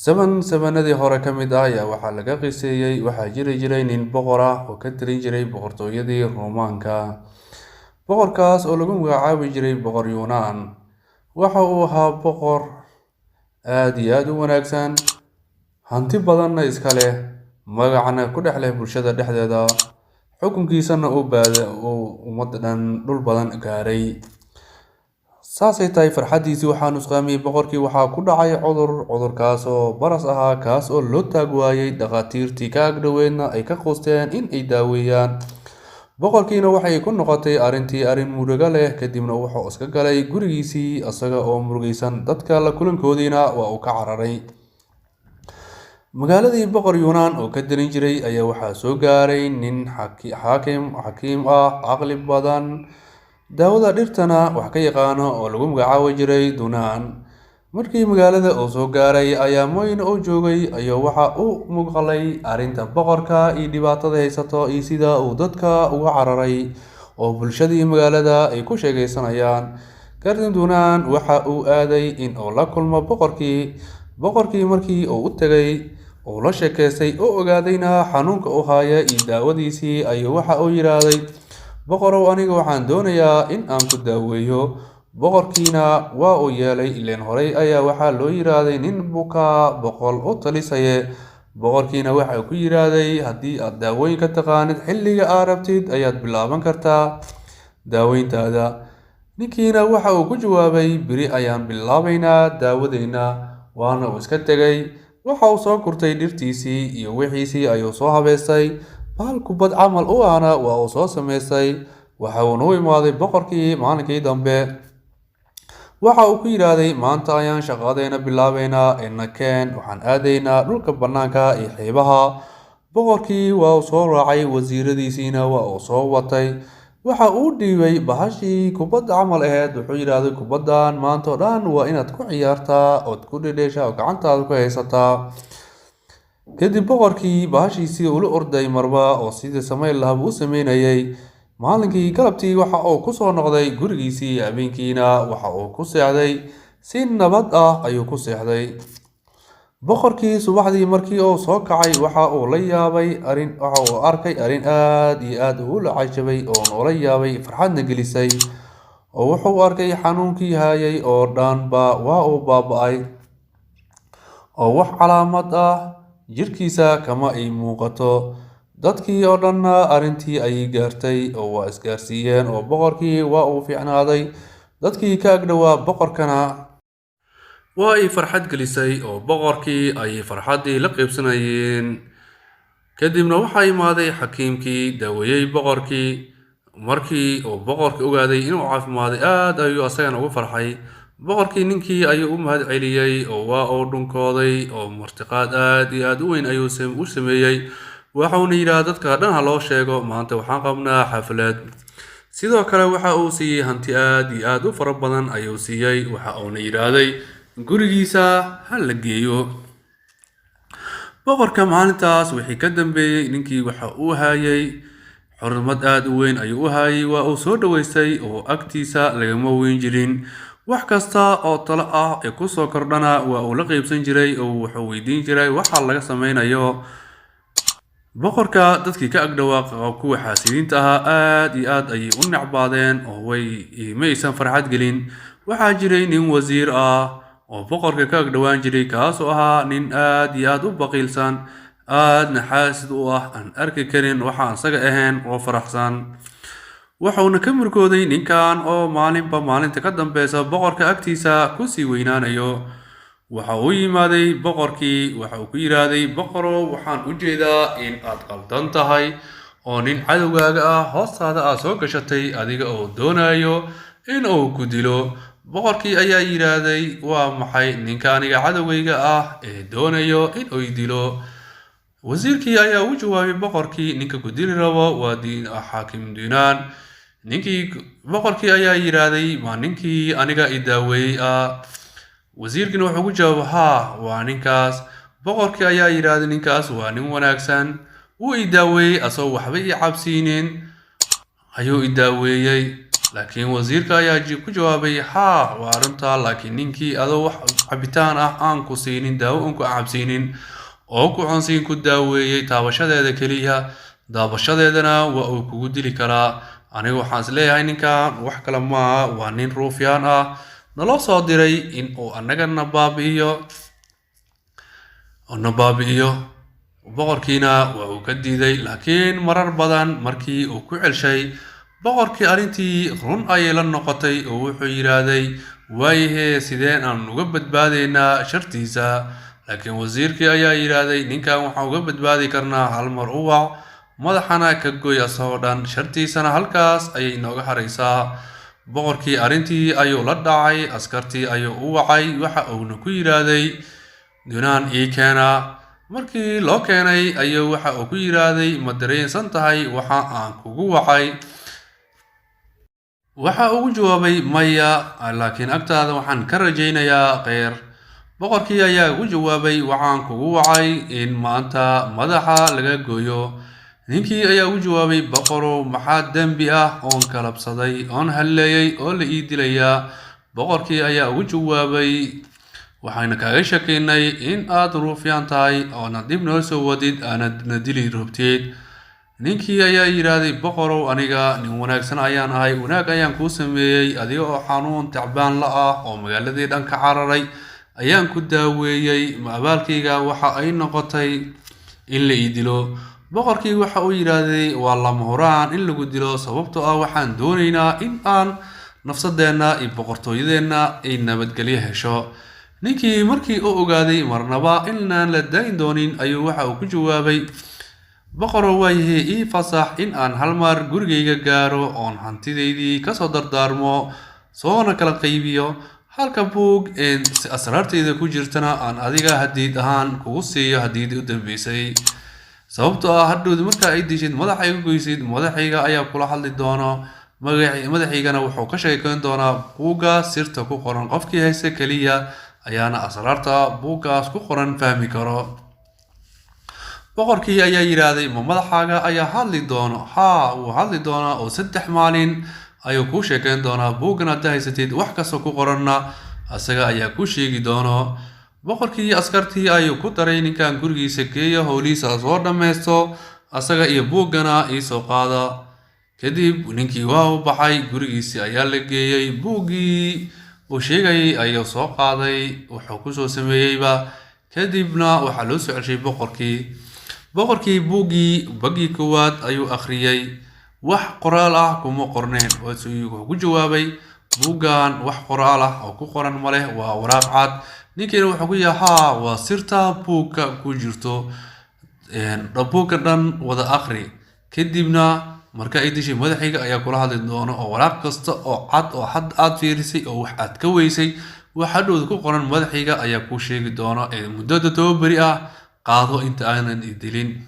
Zaman zamanadii hore ka mid ah ayaa waxaa laga qiseeyey waxaa jiri jiray nin boqor ah oo ka talin jiray boqortooyadii Roomaanka. Boqorkaas oo lagu magacaabi jiray Boqor Yuunaan. Waxa uu ahaa boqor aad iyo aad u wanaagsan, hanti badanna iska leh, magacna ku dhex leh bulshada dhexdeeda, xukunkiisana uu baada uu ummadda dhan dhul badan gaaray. Saasay tahay farxaddiisii waxaa nusqaamiyey boqorkii. Waxaa ku dhacay cudur, cudurkaas oo baras ahaa, kaas oo loo taag waayey. Dhakhaatiirtii ka agdhoweedna ay ka quusteen in ay daaweeyaan. Boqorkiina waxay ku noqotay arrintii arrin murugo leh. Kadibna wuxuu iska galay gurigiisii isaga oo murugaysan, dadka la kulankoodiina waa uu ka cararay. Magaaladii Boqor Yuunaan oo ka talin jiray ayaa waxaa soo gaaray nin xaakim xakiim ah, caqli badan, daawada dhirtana wax ka yaqaano, oo lagu magacaabi jiray Dunaan. Markii magaalada uu soo gaaray ayaamooyin uu joogay ayaa waxa uu maqlay arrinta boqorka iyo dhibaatada haysato iyo sida uu dadka uga cararay oo bulshadii magaalada ay ku sheekaysanayaan. Kadib Dunaan waxa uu aaday in uu la kulmo boqorkii. Boqorkii markii uu u tagay, uu la sheekaystay oo ogaadayna xanuunka uu haya iyo daawadiisii, ayuu waxa uu yidhaahday: "Boqorow, aniga waxaan doonayaa in aan ku daaweeyo." Boqorkiina waa uu yeelay, ileen horey ayaa waxaa loo yidhaahday nin bukaa boqol u talisaye. Boqorkiina waxa uu ku yidhaahday: "Haddii aad daawooyinka taqaanid, xilliga aad rabtid ayaad bilaaban kartaa daaweyntaada." Ninkiina waxa uu ku jawaabay: "Beri ayaan bilaabaynaa daawadeyna." Waana uu iska tegay. Waxa uu soo gurtay dhirtiisii iyo wixiisii ayuu soo habeystay, bahal kubad camal u ahna waa uu soo samaystay. Waxa uuna u imaaday boqorkii maalinkii dambe. Waxa uu ku yidhaahday: "Maanta ayaan shaqadeena bilaabaynaa, ina keen, waxaan aadaynaa dhulka bannaanka iyo xeebaha." Boqorkii waa uu soo raacay, wasiiradiisiina waa uu soo watay. Waxa uu dhiibay bahashii kubadda camal ahayd. Wuxuu yidhaahday: "Kubaddan maanta oo dhan waa inaad ku ciyaartaa ood ku dhedheeshaa oo gacantaada ku haysataa." Kadib boqorkii bahashiisii ula orday marba oo sidii samayn lahaa u sameynayay. Maalinkii galabtii waxa uu ku soo noqday gurigiisii, habeenkiina waxa uu ku seexday si nabad ah ayuu ku seexday. Boqorkii subaxdii markii uu soo kacay waxa uu la yaabay arrin. Waxa uu arkay arrin aad iyo aad ula cajabay oo ula yaabay, farxadna gelisay, oo wuxuu arkay xanuunkii hayay oo dhanba waa uu baaba'ay, oo wax calaamad ah jirkiisa kama ay muuqato. Dadkii oo dhanna arrintii ayay gaartay oo waa isgaarsiiyeen oo boqorkii waa uu fiicnaaday. Dadkii ka agdhowaa boqorkana waa ay farxad gelisay oo boqorkii ayay farxaddii la qaybsanayeen. Kadibna waxaa imaaday xakiimkii daaweeyey boqorkii. Markii uu boqorkii ogaaday inuu caafimaaday, aad ayuu asagana ugu farxay. Boqorkii ninkii ayuu u mahad celiyey oo waa uu dhunkooday oo martiqaad aad iyo aad u weyn ayuu u sameeyey. Waxauna yidhaah: "Dadka dhan ha loo sheego, maanta waxaan qabnaa xaflad." Sidoo kale waxa uu siiyey hanti aad iyo aad u fara badan ayuu siiyey. Waxa uuna yidhaahday: "Gurigiisa ha la geeyo boqorka." Maalintaas wixii ka dambeeyey ninkii waxa uu hayay xurmad aad u weyn ayuu u hayay. Waa uu soo dhaweystay oo agtiisa lagama weyn jirin. Wax kasta oo talo ah ee kusoo kordhana waa uu la qeybsan jiray oo wuxuu weydiin jiray waxa laga sameynayo boqorka. Dadkii ka agdhowaa, kuwa xaasidiinta ahaa, aad iyo aad ayay u necbaadeen oo way ma aysan farxad gelin. Waxaa jiray nin wasiir ah oo boqorka ka agdhowaan jiray, kaasoo ahaa nin aad iyo aad u baqiilsan, aadna xaasid u ah, aan arki karin waxa isaga ahayn oo faraxsan. Wuxuuna ka murkooday ninkan oo maalinba maalinta ka dambeysa boqorka agtiisa kusii weynaanayo. Waxa uu yimaaday boqorkii. Waxa uu ku yidhaahday: "Boqorow, waxaan u jeedaa in aad qaldan tahay oo nin cadowgaaga ah hoostaada aad soo gashatay, adiga oo doonayo in uu ku dilo." Boqorkii ayaa yidhaahday: "Waa maxay ninka aniga cadowgayga ah ee doonayo in uu dilo?" Wasiirkii ayaa u jawaabay boqorkii: "Ninka ku dili rabo waa xaakim Dunaan." Ninkii boqorkii ayaa yidhaahday: "Ma ninkii aniga i daaweeyey ah?" Wasiirkiina wuxuu ku jawaabay: "Haa, waa ninkaas." Boqorkii ayaa yidhaahday: "Ninkaas waa nin wanaagsan, wuu i daaweeyey asagoo waxba ii cabsiinin ayuu i daaweeyey." Laakiin wasiirka ayaa ku jawaabay, haa, waa arrintaa, laakiin ninkii adoo wax cabitaan ah aan ku siinin, daawo uun ku cabsiinin oo ku cunsiin ku daaweeyey taabashadeeda keliya, daabashadeedana waa uu kugu dili karaa. Anigu waxaan is leeyahay ninkan wax kale maaha, waa nin ruufyaan ah naloo soo diray in uu annagana baabi'iyo na baabi'iyo. Boqorkiina waa uu ka diiday, laakiin marar badan markii uu ku celshay boqorkii arrintii run ayay la noqotay oo wuxuu yidhaahday, waayahee, sideen aan uga badbaadaynaa shartiisa? Laakiin wasiirkii ayaa yidhaahday, ninkan waxaan uga badbaadi karnaa hal mar u wac, madaxana ka goy asagoo dhan, shartiisana halkaas ayay inooga haraysaa. Boqorkii arrintii ayuu la dhacay, askartii ayuu u wacay, waxa uuna ku yidhaahday, Dunaan ii keena. Markii loo keenay ayuu waxa uu ku yidhaahday, ma dareensan tahay waxa aan kugu wacay? Waxa ugu jawaabay, maya, laakiin agtaada waxaan ka rajaynayaa kheyr. Boqorkii ayaa ugu jawaabay, waxaan kugu wacay in maanta madaxa laga gooyo. Ninkii ayaa ugu jawaabay, boqorow, maxaa dembi ah oon kalabsaday oon halleeyay oo la ii dilayaa? Boqorkii ayaa ugu jawaabay, waxayna kaaga sheekaynay in aad ruufyaan tahay oona dib noo soo wadid aanad na dili rabtid. Ninkii ayaa yidhaahday, boqorow, aniga nin wanaagsan ayaan ahay, wanaag ayaan kuu sameeyey, adiga oo xanuun tacbaan la ah oo magaaladii dhan ka cararay ayaan ku daaweeyey, ma abaalkayga waxa ay noqotay in la ii dilo? Boqorkii waxa uu yidhaahday, waa lama huraan in lagu dilo, sababtoo ah waxaan doonaynaa in aan nafsadeenna iyo boqortooyadeenna ay nabadgelyo hesho. Ninkii markii uu ogaaday marnaba inaan la dayn doonin ayuu waxa uu ku jawaabay, boqorow, waayahee, ii fasax in aan hal mar gurigayga gaaro oon hantidaydii kasoo dardaarmo soona kala qaybiyo, halka buug ee asraartayda ku jirtana aan adiga hadiid ahaan kugu siiyo hadiidii u dambeysay, sababtoo ah hadhowdi marka ay dishid madaxa iga goysid, madaxayga ayaa kula hadli doono, madaxaygana wuxuu ka sheekeyn doonaa buugga sirta ku qoran, qofkii haysta keliya ayaana asraarta buuggaas ku qoran fahmi karo. Boqorkii ayaa yidhaahday, ma madaxaaga ayaa hadli doono? Haa, wuu hadli doonaa oo 3 maalin ayuu kuu sheekeyn doonaa, buuggan haddaa haysatid wax kastoo ku qoranna asaga ayaa kuu sheegi doono. Boqorkii askartii ayuu ku daray, ninkan gurigiisa geeya, howlihiisa soo dhammaysto, asaga iyo buuggana iisoo qaada. Kadib ninkii waa u baxay, gurigiisii ayaa la geeyey, buuggii uu sheegayay ayuu soo qaaday, wuxuu kusoo sameeyeyba. Kadibna waxaa loo soo celshay boqorkii. Boqorkii buuggii baggii koowaad ayuu akhriyey, wax qoraal ah kuma qorneen. Wuxuu ku jawaabay, buuggan wax qoraal ah oo ku qoran ma leh, waa waraaq cad. Ninkiina wuxuu ku yahay, haa, waa sirta buugga ku jirto, buugga dhan wada akhri, kadibna marka ay dishay madaxayga ayaa kula hadli doono, oo waraaq kasta oo cad oo had aad fiirisay oo wax aad ka weysay wax hadhowda ku qoran madaxayga ayaa kuu sheegi doono, ee muddada 7 beri ah qaado inta aanan idilin.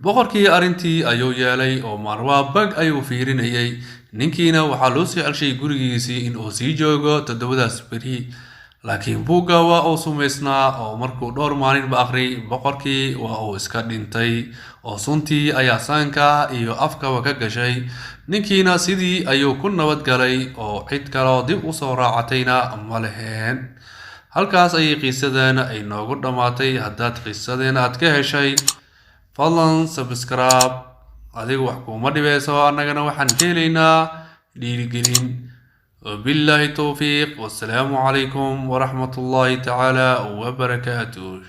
Boqorkii arrintii ayuu yeelay oo marwaa bag ayuu fiirinayay. Ninkiina waxaa loo sii celshay gurigiisii in uu sii joogo 7daas beri, laakiin buugga waa uu sumaysnaa oo markuu dhowr maalinba akhriyay boqorkii waa uu iska dhintay oo suntii ayaa saanka iyo afkaba ka gashay. Ninkiina sidii ayuu ku nabadgalay oo cid kaloo dib usoo raacatayna ma leheen. Halkaas ayay qiisadeena ay noogu dhammaatay. Haddaad qiisadeena aad ka heshay, fadlan subscribe, adigu wax kuuma dhibeyso, annagana waxaan ka helaynaa dhiirigelin. Wabillahi towfiiq, wassalaamu calaykum waraxmat ullaahi tacaala wabarakaatuh.